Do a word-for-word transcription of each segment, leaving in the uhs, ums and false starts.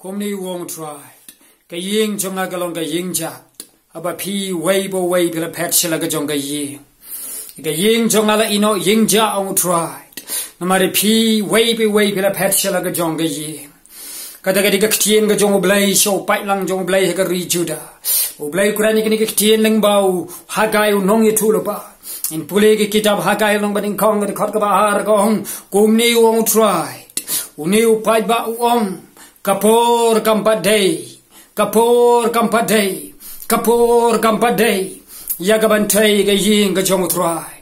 Kumne u ong u Trai, ka ïing jong nga ka long ka ïing jat, haba phi uwei pa uwei phi la phet sha la ka jong ka ïing. Ka ïing jong nga la ïehnoh ïing jat, ong u Trai. Namar phi uwei pa uwei phi la phet sha la ka jong ka ïing. Kata ka dei ka ktien ka jong U Blei sha u paidlang jong U Blei ha ka ri Judah. U Blei u kren ïa kane ka ktien lyngba u Haggai u nongïathuhlypa. Ngin pule ka kitab Haggai lyngba nyngkong ka dkhot kaba ar, ka ong, kumne u ong u Trai. Une u paidbah u ong, ka por kam pat dei, ka por kam pat dei, ka por kam pat dei ïa ka ban thei ïa ka ïing ka jong u Trai.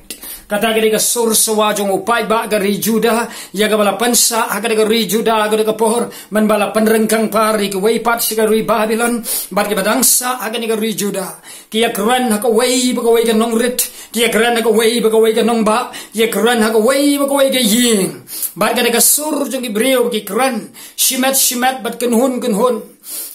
Kata ka dei ka sur sawa jong u paidbah ka ri Judah, ïa kaba la pynsah ha kane ka ri Judah ha kane ka por, mynba la pynryngkang par ïa kiwei pat sha ka ri Babilon, bad kiba dang sah ha kane ka ri Judah. Ki ïakren ha kawei pa kawei ka nongrit, ki ïakren ha kawei pa kawei ka nongbah, ki ïakren ha kawei pa kawei ka ïing. Bad ka dei ka sur jong ki briew ba ki kren shimet shimet bad kynhun kynhun.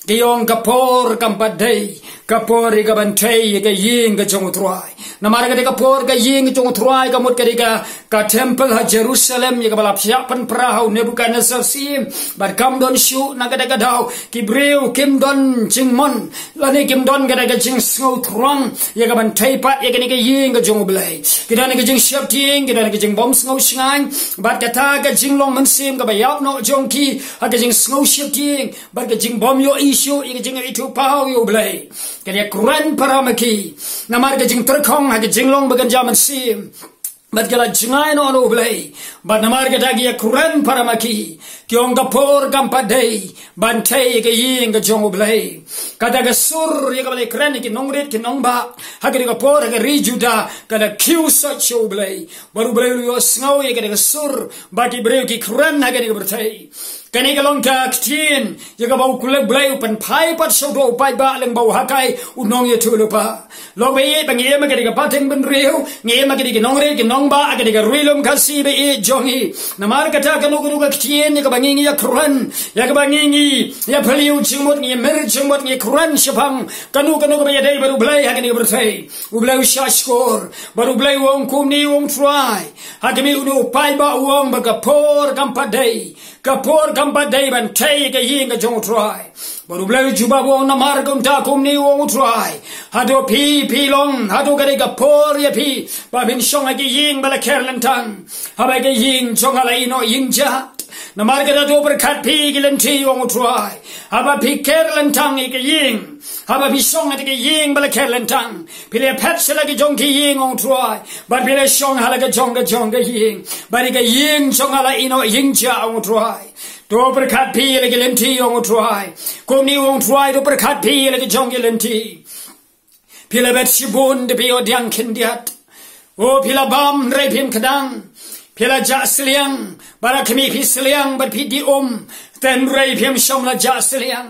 Ki ong ka por kam pat dei, ka por ïa ka ban thei ïa ka ïing ka jong u Trai. Namar ka dei ka por ka ïing ka jong u Trai ka mut ka dei ka, ka temple ha Jerusalem ïa kaba la psiah pynpra ha u Nebuchadnezzar syiem. Bad kam don shuh na kata ka daw ki briew kim don jingmon lane kim don kata ka jingsngewthrang ïa ka ban thei pat ïa kane ka ïing ka jong U Blei. Ki don ka jingsheptieng, ki don ka jingbym sngewshngaiñ. Bad kata ka jinglong mynsiem kaba ïap noh jong ki ha ka jingsngewsheptieng, bad ka jingbym ïohi shuh ïa ka jingïathuhpaw ïa U Blei. Ka dei ka kren para ma ki. Namar ka jingtyrkhong ha ka jinglong ba kynja mynsiem. Bad ka la jngai noh na U Blei. Bad namar kata ki ïakren para ma ki, ki ong ka por kam pat dei ban thei ïa ka ïing ka jong U Blei. Kata ka sur ïa kaba la kren ïa ki nongrit ki nongbah ha kane ka por ha ka ri Judah ka la kiew sait sha U Blei. Bad U Blei u la ïohsngew ïa kata ka sur ba ki briew ki kren ha kane ka pyrthei. Kane ka long ka ktien ïa kaba U Blei u pynphai pat sha uto u paidbah lyngba u Haggai u nongïathuhlypa. Long ba ïeit ba ngi im ha kane ka pateng bynriew, ngi im ha kane ka nongrit ka nongbah, ha kane ka ri lum Khasi ba ïeit jong ngi. Namar kata kano kano ka ktien ïa kaba ngi ngi ïakren, ïa kaba ngi ngi ïaphylliew jingmut, ngi ïamir jingmut, ngi kren shaphang kano kano kaba ïadei bad U Blei ha kane ka pyrthei, U Blei u shahshkor. Bad U Blei u ong kumne, u ong u Trai, ha khmih une u paidbah u ong ba ka por kam pat dei, ka por kam pat dei ban thei ïa ka ïing ka jong u Trai. Bad U Blei u jubab u ong, namar kumta kumne u ong u Trai, hato phi phi long, hato ka dei ka por ïa phi ba phin shong ha ka ïing ba la kher lyntang, haba ka ïing jong nga la ïehnoh ïing jat? Namar kata to pyrkhat phi ki lynti, u ong u Trai, haba phi kher lyntang ïa ka ïing, haba phi shong ha ka ïing ba la kher lyntang, phi la phet sha la ka jong ka ïing, u ong u Trai, bad phi la shong ha la ka jong ka jong ka ïing, bad ïa ka ïing jong nga la ïehnoh ïing jat, u ong u Trai. To pyrkhat phi ïa la ki lynti, u ong u Trai. Kumne u ong u Trai, to pyrkhat phi ïa la ki jong ki lynti. Phi la bet shibun, te phi ïoh pdiang khyndiat. O phi la bam, hynrei phim kdang. Phi la jah sliang, bad ha khmih phi sliang bad phi dih um, te hynrei phim shym la jah sliang.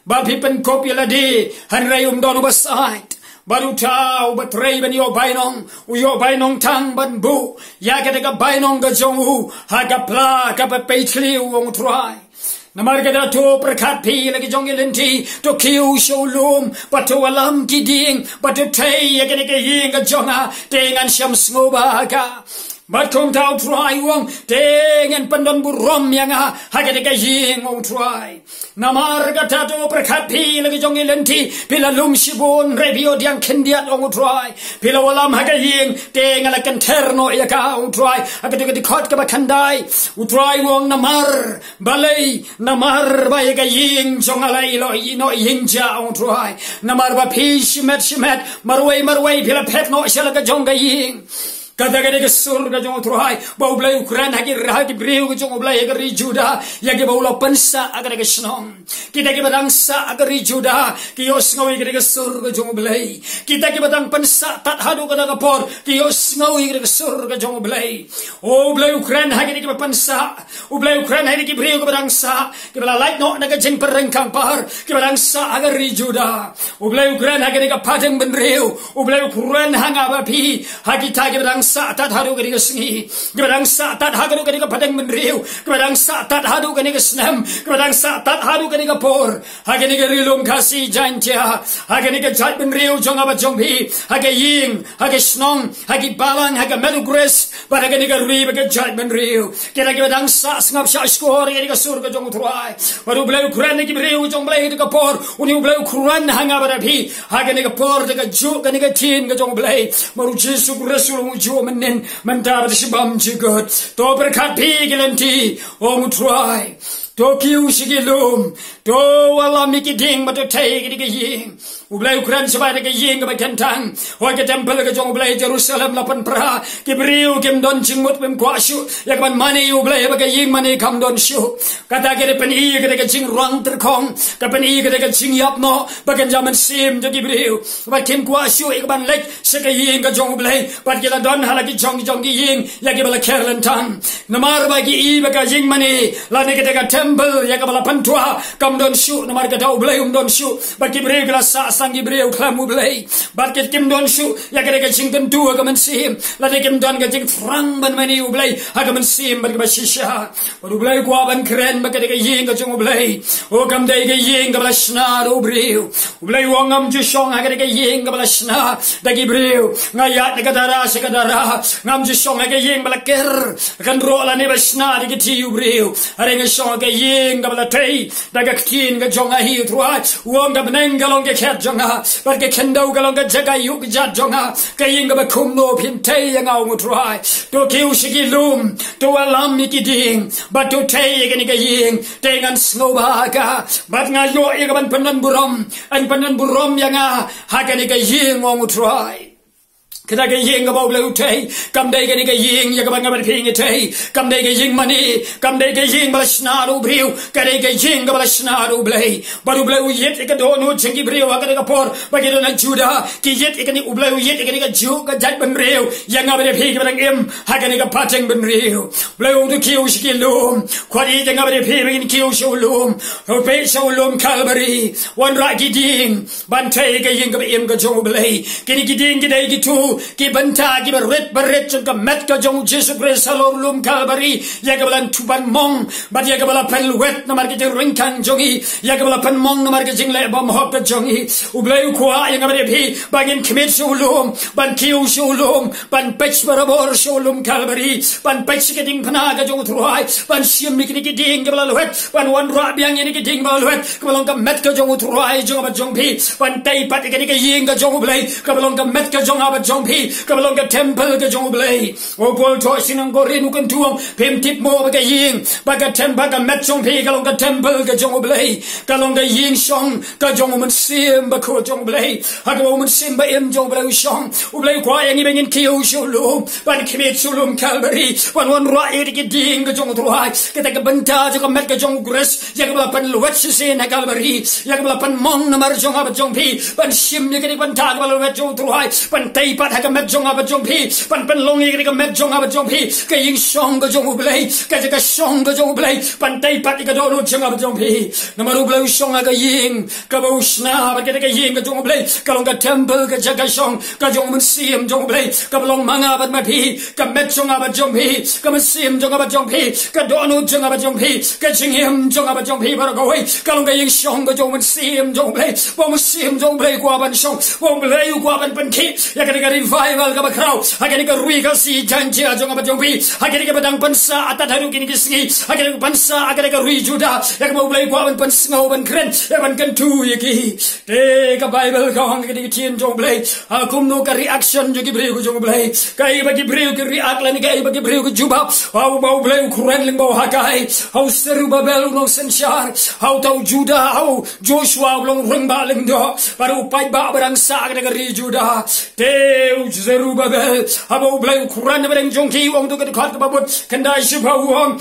Bad phi pynkup ïa lade, hynrei um don uba sait. Bad uta uba trei ban ïoh bainong, u ïoh bainong tang ban buh ïa kata ka bainong ka jong u ha ka pla kaba pei thliew, u ong u Trai. Namar kata to pyrkhat phi ïa la ki jong ki lynti, to kiew sha u lum, bad to wallam ki dieng, bad to thei ïa kane ka ïing ka jong nga, te ngan shym sngewbha ha ka. Bad kumta u Trai u ong, te ngan pyndonburom ïa nga ha kane ka ïing, u ong u Trai. Namar kata to pyrkhat phi ïa la ki jong ki lynti, phi la lum shibun, hynrei phi ïoh pdiang khyndiat, u ong u Trai. Phi la wallam ha ka ïing, te nga la kynther noh ïa ka, u ong u Trai. Ha kata ka dkhot kaba khyndai, u Trai u ong, namar balei, namar ba ïa ka ïing jong nga la ïehnoh ïing jat, u ong u Trai. Namar ba phi shimet shimet, marwei marwei phi la phet noh sha la ka jong ka ïing. Kata ka dei ka sur ka jong u Trai ba U Blei u kren ha ki, ha ki briew ka jong U Blei ha ka ri Judah, ïa kiba u la pynsah ha kata ka shnong. Kita kiba dang sah ha ka ri Judah ki ïohsngew ïa kata ka sur ka jong U Blei. Kita kiba dang pynsah tad haduh kata ka por ki ïohsngew ïa kata ka sur ka jong U Blei. O U Blei u kren ha kita kiba pynsah. U Blei u kren ha kita ki briew kiba dang sah, kiba la lait noh na ka jingpynryngkang par, kiba dang sah ha ka ri Judah. U Blei u kren ha kane ka pateng bynriew. U Blei u kren ha nga bad phi, ha kita kiba dang sah tad haduh kane ka sngi, kiba dang sah tad haduh kane ka pdeng bynriew, kiba dang sah tad haduh kane ka snem, kiba dang sah tad haduh kane ka por, ha kane ka Ri Lum Khasi Jaiñtia, ha kane ka jaitbynriew jong nga bad jong phi, ha ka ïing, ha ka shnong, ha ki balang, ha ka met u Khrist, bad ha kane ka ri bad ka jaitbynriew. Kita kiba dang sah sngap sah shkor ïa kane ka sur ka jong U Trai. Bad U Blei u kren ïa ki briew jong U Blei ha kane ka por, une U Blei u kren ha nga bad ha phi ha kane ka por, da ka juh kane ka ktien ka jong U Blei. Namar U Jisu Khrist u long u juh mynnin, mynta bad shaphang jingkut. To pyrkhat phi ki lynti, ong U Trai. To kiew sha ki lum, to wallam ïa ki dieng bad to thei ïa kane ka ïing. U Blei u kren shaphang kane ka ïing kaba kyntang. Hooid, ka temple ka jong U Blei Jerusalem la pynpra. Ki briew kim don jingmut, kim kwah shuh ïa ka ban mane ïa U Blei, ba ka ïing mane kam don shuh. Kata ka dei pyni ïa kata ka jingrwang tyrkhong, ka pyni ïa kata ka jingïap noh, ba kynja mynsiem jong ki briew, ba kim kwah shuh ïa ka ban leit sha ka ïing ka jong U Blei. Bad ki la don ha la ki jong jong ki ïing ïa kiba la kher lyntang. Namar ba ki i ba ka ïing mane lane kata ka temple ïa kaba la pyntua kam don shuh, namar kata U Blei um don shuh. Bad ki briew ki la sah sang ki briew khlem U Blei. Bad ki kim don shuh ïa kata ka jingkyntu ha ka mynsiem, lane kim don ka jingthrang ban mane ïa U Blei ha ka mynsiem bad kaba shisha. Bad U Blei u kwah ban kren ba kata ka ïing ka jong U Blei, o, kam dei ka ïing kaba la shna da u briew. U Blei u ong, ngam ju shong ha kata ka ïing kaba la shna da ki briew. Nga ïaid na ka dara sha ka dara. Ngam ju shong ha ka ïing ba la ker kynroh lane ba shna da ki kti u briew. Hynrei nga shong ha ka ïing kaba la tei da ka ktien ka jong nga, hi U Trai. U ong, ka bneng ka long ka khet jong nga, bad ka khyndew ka long ka jaka ïuh kjat jong nga. Ka ïing kaba kumno phin tei ïa nga, ong U Trai? To kiew sha ki lum, to wallam ïa ki dieng, bad to thei ïa kane ka ïing. Te ngan sngewbha ha ka, bad nga ïoh ïa ka ban pyndon burom, yn pyndon burom ïa nga ha kane ka ïing, ong U Trai. Kata ka ïing kaba U Blei u tei, kam dei kane ka ïing ïa kaba nga bad phi ngi tei. Kam dei ka ïing mane, kam dei ka ïing ba la shna da u briew, ka dei ka ïing kaba la shna da U Blei. Bad U Blei u ïit ïa ka dohnud jong ki briew ha kane ka por, ba ki don ha Judah, ki ïit ïa kane, U Blei u ïit ïa kane ka juh ka jaitbynriew ïa nga bad ïa phi kiba dang im ha kane ka pateng bynriew. U Blei u ong, to kiew sha ki lum, khot ïa nga bad ïa phi ba ngin kiew sha u lum, u peit sha u lum Kalbari, wanrah ki dieng ban tei ka ïing kaba im ka jong U Blei. Kine ki dieng ki dei kito ki bynta kiba rit ba rit jong ka met ka jong U Jisu Khrist halor u lum Kalbari, ïa kaba la pynmong bad ïa kaba la pynlwet namar ka jingryngkang jong ngi, ïa kaba la pynmong namar ka jingleh bymhok ka jong ngi. U Blei u kwah ïa nga bad ïa phi ba ngin khmih sha u lum, ban kiew sha u lum, ban peit barabor sha u lum Kalbari, ban peit sha ka diengphna ka jong U Trai, ban shim ïa kine ki dieng kiba la lwet, ban wanrah biang ïa kine ki dieng ba la lwet, kaba long ka met ka jong U Trai jong nga bad jong phi, ban tei pat ïa kane ka ïing ka jong U Blei, kaba long ka met ka jong nga bad jong phi, kaba long ka temple ka jong U Blei. U Paul u thoh sha ki nong Korinth u kyntu u ong, phim tip mo ba ka ïing, ba ka tem-, ba ka met jong phi ka long ka temple ka jong U Blei, ka long ka ïing shong ka jong U Mynsiem Bakhuid jong U Blei, ha kaba U Mynsiem Ba-im jong U Blei u shong. U Blei u kwah ïa ngi ba ngin kiew sha u lum, ban khmih sha u lum Kalbari, ban wanrah ïa ki dieng ka jong U Trai. Kata ka bynta jong ka met ka jong U Khrist, ïa kaba la pynlwet shisien ha Kalbari, ïa kaba la pynmong namar jong nga bad jong phi, ban shim ïa kane ka bynta kaba la lwet jong U Trai, ban tei pat ha ka met jong nga bad jong phi, ban pynlong ïa kane ka met jong nga bad jong phi ka ïing shong ka jong U Blei, ka jaka shong ka jong U Blei, ban tei pat ïa ka dohnud jong nga bad jong phi. Namar U Blei u shong ha ka ïing kaba u shna, bad kata ka ïing ka jong U Blei ka long ka temple, ka jaka shong ka jong U Mynsiem jong U Blei, kaba long ma nga bad ma phi, ka met jong nga bad jong phi, ka mynsiem jong nga bad jong phi, ka dohnud jong nga bad jong phi, ka jingim jong nga bad jong phi baroh kawei, ka long ka ïing shong ka jong U Mynsiem jong U Blei. Ba U Mynsiem jong U Blei u kwah ban shong, ba U Blei u kwah ban pynkhih ïa kane ka revival kaba khraw ha kane ka ri Khasi Jaiñtia jong nga bad jong phi, ha kane kaba dang pynsah tad haduh kine ki sngi, ha kane ka pynsah ha kane ka ri Judah, ïa kaba U Blei u kwah ban pynsngew, ban kren, ïa ban kyntu ïa ki. Te ka Baibl ka ong, kane ka ktien jong U Blei, ha kumno ka reaction jong ki briew ka jong U Blei, kaei ba ki briew ki react lane kaei ba ki briew ki jubab ha uba U Blei u kren lyngba u Hagai, ha u Serubabel u nongsynshar, ha uta u Judah, ha u Joshua uba long rangbah lyngdoh, bad u paidbah ba dang sah ha kane ka ri Judah. Te u Serubabel, haba U Blei u kren na pdeng jong ki, u ong, to ka dkhot kaba bud khyndai shiphew u ong,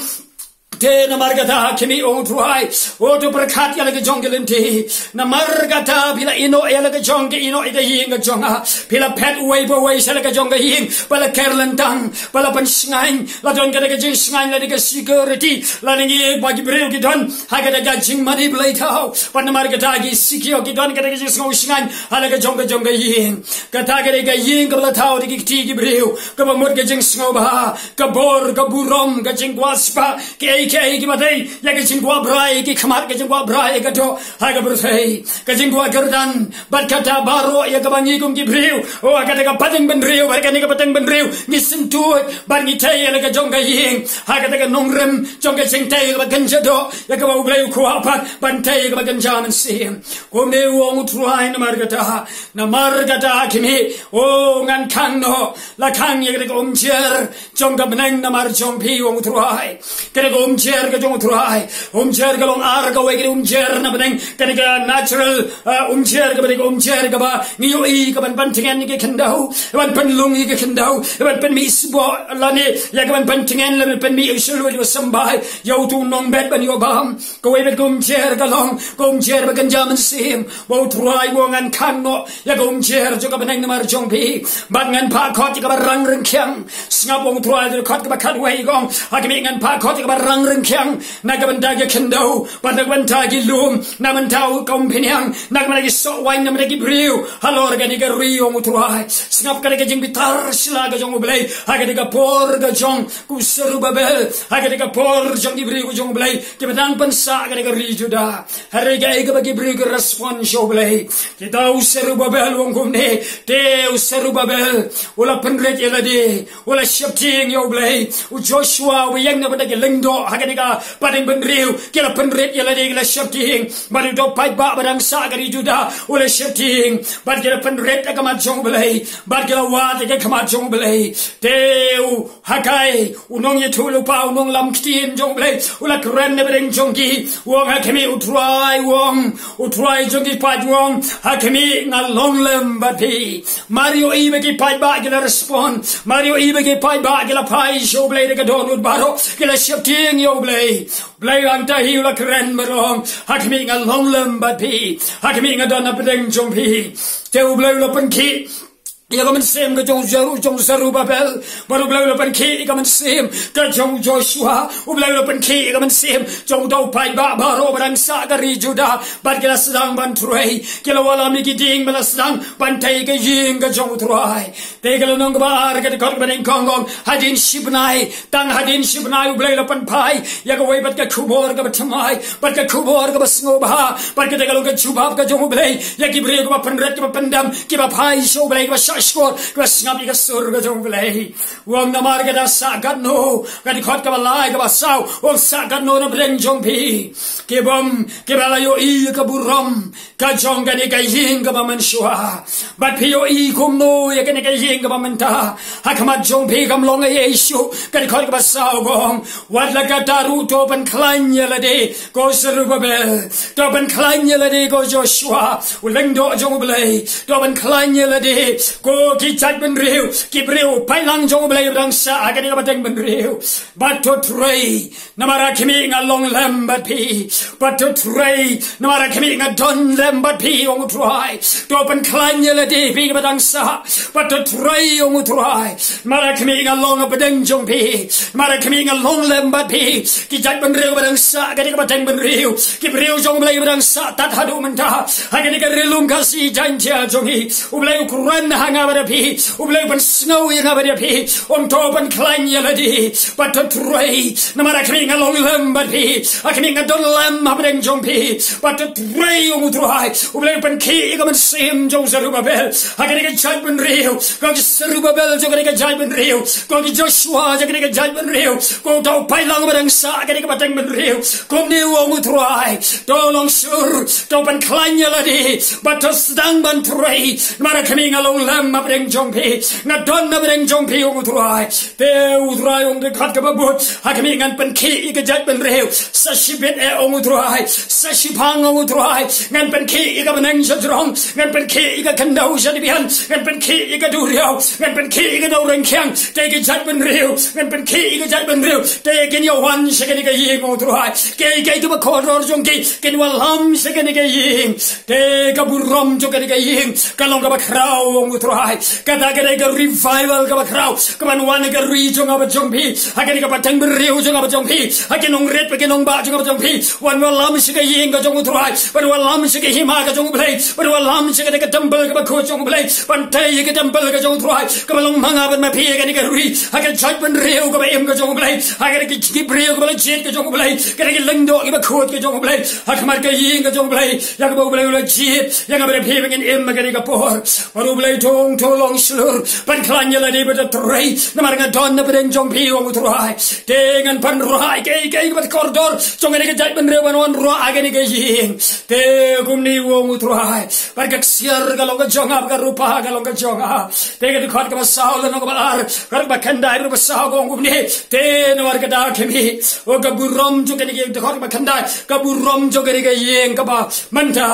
Te namar kata ha khmih, ong u Trai, o to pyrkhat ïa la ka jong ka lynti. Namar kata phi la ïehnoh ïa la ka jong ka ïehnoh ïa ka ïing ka jong nga. Phi la phet uwei pa uwei sha la ka jong ka ïing, ba la ker lyntang, ba la pynshngaiñ, la don kata ka jingshngaiñ, la don ka security, la ngi ba ki briew ki don ha kata ka jingmane blei thaw. Bad namar kata ki secure, ki don kata ka jingsngew shngaiñ ha la ka jong ka jong ka ïing. Kata ka dei ka ïing kaba la thaw da ki kti ki briew, kaba mut ka jingsngewbha, ka bor, ka burom, ka jingkwah spah, kiei kiei kiba dei ïa ka jingkwah brai, ki khmat ka jingkwah brai ka doh ha ka pyrthei. Ka jingkwah kyrdan, bad kata baroh ïa kaba ngi kum ki briew, o, ha kata ka pateng bynriew, bad kane ka pateng bynriew ngi syntuid, bad ngi tei ïa la ka jong ka ïing ha kata ka nongrim jong ka jingtei kaba kynja doh, ïa kaba U Blei u kwah pat ban tei ïa kaba kynja mynsiem. Kumne u ong u Trai, namar kata, namar kata ha khmih, o, ngan khang noh, la khang ïa kata ka umjer jong ka bneng namar jong phi, u ong u Trai. Kata ka umjer ka jong u Trai, umjer ka long ar kawei, kata ka umjer na bneng, kata ka natural, uh, umjer kaba dei ka umjer kaba ngi ïohi kaban pyntngen ïa ka khyndew, ban pynlung ïa ka khyndew, ban pynmih sboh lane ïa kaban pyntngen lane pynmih ïa u shlur ïa u symbai ïa uto u nongbet ban ïoh bam. Kawei pat ka umjer ka long ka umjer ba kynja mynsiem, ba u Trai u ong ngan khang noh ïa ka umjer jong ka bneng namar jong phi, bad ngan phah khot ïa kaba rang ryngkhiang. Sngap, u ong u Trai, dkhot kaba khatwei ka ong, ha khmih ngan phah khot ïa kaba rang ryngkhiang na ka bynta ka khyndew, bad na ka bynta ki lum, na ka bynta ka umphniang, na ka bynta ki soh waiñ, na ka bynta ki briew halor kane ka ri, u ong u Trai. Sngap, kane ka jingbitar sla ka jong U Blei ha kane ka por ka jong u Serubabel, ha kane ka por jong ki briew ka jong U Blei kiba dang pynsah kane ka ri Judah. Hynrei kaei kaba ki briew ki respond sha U Blei? Kita u Serubabel u ong kumne, te u Serubabel u la pynrit ïa lade, u la sheptieng ïa U Blei. U Joshua uba ïeng na bynta ki lyngdoh ha kane ka pateng bynriew, ki la pynrit ïa lade, ki la sheptieng. Bad uto u paidbah ba dang sah ka ri Judah u la sheptieng, bad ki la pynrit ha khmat jong U Blei, bad ki la wad ha khmat jong U Blei. Te u Hagai, u nongïathuhlypa, u nonglam ktien jong U Blei, u la kren na pdeng jong ki, u ong, ha khmih u Trai u ong, u Trai jong ki paid u ong, ha khmih nga long lem bad phi. Mar ïohi ba ki paidbah ki la respond, mar ïohi ba ki paidbah ki la phai sha U Blei da ka dohnud baroh, ki la sheptieng ïa U Blei. U Blei hangta hi u la kren bad u ong, ha khmih nga long lem bad phi, ha khmih nga don na pdeng jong phi. Te U Blei u la pynkhih ïa ka mynsiem ka jong u Zeru-, jong u Zerubabel, bad U Blei u la pynkhih ïa ka mynsiem ka jong u Joshua, U Blei u la pynkhih ïa ka mynsiem jong uto u paidbah baroh ba dang sah ka ri Judah, bad ki la sdang ban trei, ki la wallam ïa ki dieng, ba la sdang ban tei ka ïing ka jong u Trai. Te ka lynnong kaba ar, ka dkhot kaba nyngkong ka ong, hadien shibnai, tang hadien shibnai U Blei u la pynphai ïa kawei pat ka khubor kaba thymmai, bad ka khubor kaba sngewbha, bad kata ka long ka jubab ka jong U Blei ïa ki briew kiba pynrit, kiba pyndem, kiba phai sha U Blei, kiba shahshkor, kiba sngap ïa ka sur ka jong U Blei. U ong namar kata sah katno, ka dkhot kaba lai, kaba saw, u ong sah katno na pdeng jong phi ki bym, kiba la ïohi ïa ka burom ka jong kane ka ïing kaba mynshuwa. Bad phi ïohi kumno ïa kane ka ïing kaba mynta? Ha khmat jong phi kam long ei ei shuh. Ka dkhot kaba saw ka ong, wat la katta ruh to pynkhlaiñ ïa lade, ko Zerubabel, to pynkhlaiñ ïa lade, ko Joshua u lyngdoh jong U Blei, to pynkhlaiñ ïa lade, ko ki jaitbynriew, ki briew paidlang jong U Blei ba dang sah ha kane ka pateng bynriew. Bad to trei, namar ha khmih nga long lem bad phi. Bad to trei, namar ha khmih nga don lem bad phi, ong u Trai. To pynkhlaiñ ïa lade phi kiba dang sah. Bad to trei, ong u Trai, namar ha khmih nga long hapdeng jong phi. Namar ha khmih nga long lem bad phi. Ki jaitbynriew ba dang sah ha kane ka pateng bynriew, ki briew jong U Blei ba dang sah tad haduh mynta ha kane ka ri lum Khasi Jaiñtia jong ngi, U Blei u kren ha nga bad ha phi. U Blei u pynsngew ïa nga bad ïa phi. U ong to pynkhlaiñ ïa lade, bad to trei, namar ha khmih nga long lem bad phi. Ha khmih nga don lem hapdeng jong phi. Bad to trei, ong u Trai. U Blei u pynkhih ïa ka mynsiem jong u Zerubabel ha kane ka jaitbynriew. Ko ki Zerubabel jong kane ka jaitbynriew, ko ki Joshua jong kane ka jaitbynriew, ko uto u paidlang ba dang sah ha kane ka pateng bynriew. Kumne u ong u Trai, to long sur, to pynkhlaiñ ïa lade, bad to sdang ban trei. Namar ha khmih nga long lem hapdeng jong phi, nga don hapdeng jong phi, ong u Trai. Te u Trai u ong, dkhot kaba bud, ha khmih ngan pynkhih ïa ka jaitbynriew sa shibit eh, ong u Trai, sa shiphang, ong u Trai. Ngan pyn khih ïa ka bneng sha jrong, ngan pynkhih ïa ka khyndew sha dbian, ngan pynkhih ïa ka duriaw, ngan pynkhih ïa ka duriaw rengkiang, te ïa ka jaitbynriew, ngan pynkhih ïa ka jaitbynriew, te ïa kin ïa wan sha kane ka ïing, ong u Trai. Kiei kiei kiba kordor jong ki, kin wallam sha kane ka ïing. Te ka burom jong kane ka ïing ka long kaba khraw, ong u Trai. Kata ka dei ka revival kaba khraw kaban wan ha ka ri jong nga bad jong phi, ha kane ka pateng briew jong nga bad jong phi, ha ki nongrit bad ki nongbah jong nga bad jong phi. Wan wallam sha ka ïing ka jong u Trai, wan wallam sha ka hima ka jong u Blei, wan wallam sha kane ka temple kaba khuid jong u Blei, ban tei ïa ka temple ka jong u Trai kaba long ma nga bad ma phi ha kane ka ri, ha ka jaitbynriew kaba im ka jong u Blei, ha kane ka jingïabriew kaba la jied ka jong u Blei, kane ka lyngdoh kaba khuid ka jong u Blei, ha khmat ka ïing ka jong u Blei, ïa kaba u Blei u la jied ïa nga bad phi ba ngin im ha kane ka por. Bad u Blei to, to long shlur ban khlaiñ ïa lade bad to trei, namar nga don na pdeng jong phi, ong u Trai. Te ngan pynrwai kiei kiei kiba kordor jong kane ka jaitbynriew ban wanrah ha kane ka ïing. Te kumne, ong u Trai, bad ka ksiar ka long ka jong nga, ka rupa ka long ka jong nga. Te ka dkhot kaba saw, lynnong kaba ar, ka dkhot kaba khyndai bad kaba saw ka ong kumne: Te namar kata, khmih, oh, ka burom jong kane ka ïing, dkhot kaba khyndai, ka burom jong kane ka ïing kaba mynta,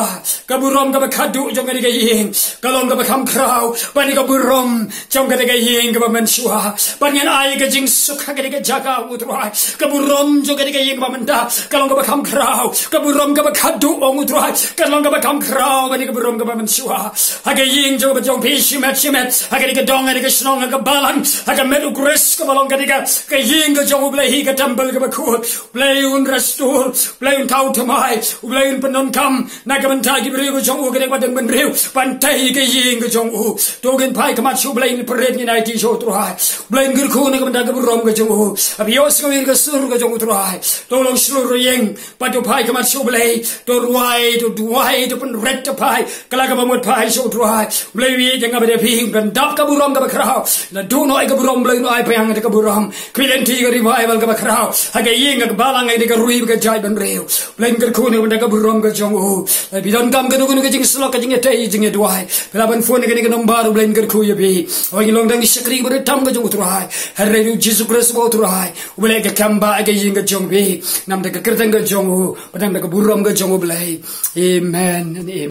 ka burom kaba khadduh jong kane ka ïing ka long kaba kham khraw ban ïa ka burom jong kane ka ïing kaba mynshuwa. Ban ngin ai ka jingsuk ha kane ka jaka, ong u Trai. Ka burom jong kane ka ïing kaba mynta ka long kaba kham khraw, ka burom kaba khadduh, ong u Trai, ka long kaba kham khraw ban ïa ka burom kaba mynshuwa. Ha ka ïing jong nga bad jong phi shimet shimet, ha kane ka dong, ha kane ka shnong, ha ka balang, ha ka met u Khrist kaba long kane ka, ka ïing ka jong u Blei hi, ka temple kaba khuid. Blei un restore, Blei un thaw thymmai, Blei un pyndonkam na ka bynta ki briew ka jong u, ka dei ka pateng bynriew, ban tei ïa ka ïing ka jong u. To ngin phai khmat sha u Blei, ngin pyrkhat, ngin aiti sha u Trai. Blei un kyrkhu na ka bynta ka burom ka jong u. Haba ïohsngew ïa ka sur ka jong u Trai, to long shlur ïing, bad to phai khmat sha u Blei, to rwai, to duwai, to pynrit, to phai kylla kaba mut phai sha u Trai. Blei u ïeit ïa nga bad ïa phi, ban dap ka burom kaba khraw. Naduh noh ïa ka burom, Blei un ai biang ïa ka burom. Khmih, lynti ka revival kaba khraw ha ka ïing, ha ka balang, ha ka ri, ha ka jaitbynriew. Blei un kyrkhu na ka bynta ka burom ka jong u. Lada phi donkam kano kano ka jingsyllok, ka jingïatei, jingïaduwai, phi lah ban phone ha kane ka number, u Blei un kyrkhu ïa phi. Ong, ngi long tang ki shakri bad ki tam ka jong u Trai. Ha ïing u Jisu Khrist uba u Trai, uba leh ka kam bha ha ka ïing ka jong phi, namar ka kyrteng ka jong u, namar ka burom ka jong u Blei. Amen and amen.